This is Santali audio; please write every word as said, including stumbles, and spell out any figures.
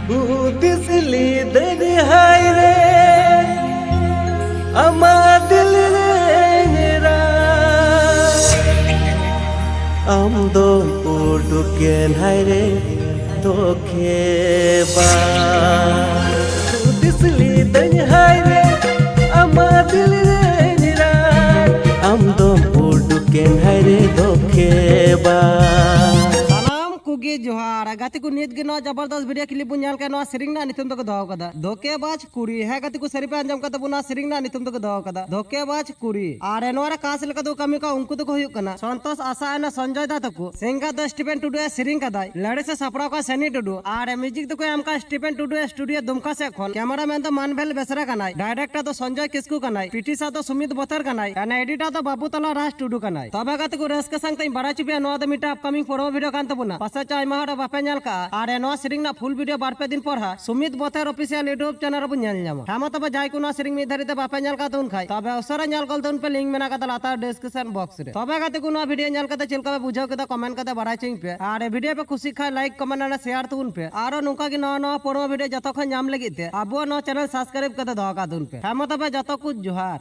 ᱦᱩᱫᱤᱥ ᱞᱤᱫᱟᱹᱧ ᱦᱟᱭ ᱨᱮ, ᱟᱢᱟᱜ ᱫᱤᱞ ᱨᱮ ᱧᱮᱨᱟ᱾ ᱟᱢ ᱫᱚᱢ ᱩᱰᱩᱠᱮᱱ ᱦᱟᱭ ᱨᱮ ᱫᱷᱳᱠᱮᱵᱟ᱾ ᱦᱩᱫᱤᱥ ᱞᱤᱫᱟᱹᱧ ᱦᱟᱭ ᱨᱮ, ᱟᱢᱟᱜ ᱫᱤᱞ ᱨᱮ ᱧᱮᱨᱟ᱾ ᱟᱢ ᱫᱚᱢ ᱩᱰᱩᱠᱮᱱ ᱦᱟᱭ ᱨᱮ ᱫᱷᱳᱠᱮᱵᱟ᱾ ᱥᱟᱱᱟᱢ ᱠᱚᱜᱮ ᱡᱚᱦᱟᱨ᱾ ᱜᱟᱛᱮ ᱠᱚ, ᱱᱤᱛ ᱜᱮ ᱱᱚᱣᱟ ᱡᱚᱵᱚᱨᱫᱚᱥ video clip ᱵᱚᱱ ᱧᱮᱞ ᱠᱮᱫ, ᱱᱚᱣᱟ ᱥᱮᱨᱮᱧ ᱨᱮᱱᱟᱜ ᱧᱩᱛᱩᱢ ᱫᱚᱠᱚ ᱫᱚᱦᱚ ᱠᱟᱫᱟ ᱫᱷᱳᱠᱮᱵᱟᱡᱽ ᱠᱩᱲᱤ᱾ ᱦᱮᱸ ᱜᱟᱛᱮ ᱠᱚ, ᱥᱟᱹᱨᱤ ᱯᱮ ᱟᱸᱡᱚᱢ ᱠᱟᱫ ᱛᱟᱵᱚᱱᱟ, ᱥᱮᱨᱮᱧ ᱨᱮᱱᱟᱜ ᱧᱩᱛᱩᱢ ᱫᱚᱠᱚ ᱫᱚᱦᱚ ᱠᱟᱫᱟ ᱫᱷᱳᱠᱮᱵᱟᱡᱽ ᱠᱩᱲᱤ᱾ ᱟᱨ ᱱᱚᱣᱟ ᱨᱮ cast ᱞᱮᱠᱟ ᱫᱚ ᱠᱟᱹᱢᱤ ᱠᱚ ᱩᱱᱠᱩ ᱫᱚᱠᱚ ᱦᱩᱭᱩᱜ ᱠᱟᱱᱟ ᱥᱚᱱᱛᱳᱥ ᱟᱥᱟ ᱟᱨ ᱥᱚᱧᱡᱚᱭ ᱫᱟ ᱛᱟᱠᱚ᱾ Singer ᱫᱚ ᱥᱴᱤᱯᱷᱮᱱ ᱴᱩᱰᱩ ᱮ ᱥᱮᱨᱮᱧ ᱠᱟᱫᱟᱭ, lyrics ᱮ ᱥᱟᱯᱲᱟᱣ ᱠᱟᱫᱟ ᱥᱮᱱᱤ ᱴᱩᱰᱩ ᱟᱨ music ᱫᱚᱠᱚ ᱮᱢ ᱠᱟᱫᱟ ᱥᱴᱤᱯᱷᱮᱱ ᱴᱩᱰᱩ ᱥᱴᱩᱰᱤᱭᱳ ᱫᱩᱢᱠᱟ ᱥᱮᱫ ᱠᱷᱚᱱ᱾ Cameraman ᱫᱚ ᱢᱟᱱᱵᱷᱮᱞ ᱵᱮᱥᱨᱟ ᱠᱟᱱᱟᱭ, director ᱫᱚ ᱥᱚᱧᱡᱚᱭ ᱠᱤᱥᱠᱩ ᱠᱟᱱᱟᱭ, producer ᱫᱚ ᱥᱩᱢᱤᱛ ᱵᱚᱛᱮᱨ ᱠᱟᱱᱟᱭ, ᱟᱨ editor ᱫᱚ ᱵᱟᱵᱩ ᱛᱟᱞᱟ ᱨᱟᱡᱽ ᱴᱩᱰᱩ ᱠᱟᱱᱟᱭ᱾ ᱛᱚᱵᱮ ᱜᱟᱛᱮ ᱠᱚ, ᱨᱟᱹᱥᱠᱟᱹ ᱥᱟᱝ ᱛᱮᱧ ᱵᱟᱲᱟᱭ ᱦᱚᱪᱚ ᱯᱮᱭᱟ, ᱱᱚᱣᱟ ᱫᱚ ᱢᱤᱫᱴᱟᱝ upcoming promo video ᱠᱟᱱ ᱛᱟᱵᱚᱱᱟ, ᱯᱟᱥᱮᱡ ᱪᱚ ᱟᱭᱢᱟ ᱦᱚᱲ ᱵᱟᱯᱮ ᱧᱮᱞ ᱠᱟᱜᱼᱟ᱾ ᱟᱨ ᱱᱚᱣᱟ ᱥᱮᱨᱮᱧ ᱨᱮᱱᱟᱜ full video ᱵᱟᱨ ᱯᱮ ᱫᱤᱱ ᱯᱚᱨ ᱦᱟᱸᱜ ᱥᱩᱢᱤᱛ ᱵᱚᱛᱮᱨ official YouTube channel ᱨᱮᱵᱚᱱ ᱧᱮᱞ ᱧᱟᱢᱟ᱾ ᱦᱮᱸ ᱢᱟ ᱛᱚᱵᱮ, ᱡᱟᱦᱟᱸᱭ ᱠᱚ ᱱᱚᱣᱟ ᱥᱮᱨᱮᱧ ᱢᱤᱫ ᱫᱷᱟᱹᱨᱤᱡ ᱛᱮ ᱵᱟᱯᱮ ᱧᱮᱞ ᱠᱟᱜ ᱛᱟᱵᱚᱱ ᱠᱷᱟᱡ, ᱛᱚᱵᱮ ᱩᱥᱟᱹᱨᱟ ᱧᱮᱞ ᱜᱚᱫ ᱛᱟᱵᱚᱱ ᱯᱮ, link ᱢᱮᱱᱟᱜ ᱠᱟᱫᱟ ᱞᱟᱛᱟᱨ description box ᱨᱮ᱾ ᱛᱚᱵᱮ ᱜᱟᱛᱮ ᱠᱚ, ᱱᱚᱣᱟ video ᱧᱮᱞ ᱠᱟᱛᱮ ᱪᱮᱫ ᱞᱮᱠᱟ ᱯᱮ ᱵᱩᱡᱷᱟᱹᱣ ᱠᱮᱫᱟ comment ᱠᱟᱛᱮ ᱵᱟᱲᱟᱭ ᱦᱚᱪᱚᱧ ᱯᱮ᱾ ᱟᱨ video ᱯᱮ ᱠᱩᱥᱤᱜ ᱠᱷᱟᱡ like, comment ᱟᱨ share ᱛᱟᱵᱚᱱ ᱯᱮ᱾ ᱟᱨᱚ ᱱᱚᱝᱠᱟ ᱜᱮ ᱱᱟᱣᱟ ᱱᱟᱣᱟ promo video ᱡᱚᱛᱚ ᱠᱷᱚᱱ ᱧᱟᱢ ᱞᱟᱹᱜᱤᱫ ᱛᱮ ᱟᱵᱚᱣᱟᱜ ᱱᱚᱣᱟ channel subscribe ᱠᱟᱛᱮ ᱫᱚᱦᱚ ᱠᱟᱜ ᱛᱟᱵᱚᱱ ᱯᱮ᱾ ᱦᱮᱸ ᱢᱟ ᱛᱚᱵᱮ, ᱡᱚᱛᱚ ᱠᱚ ᱡᱚᱦᱟᱨ᱾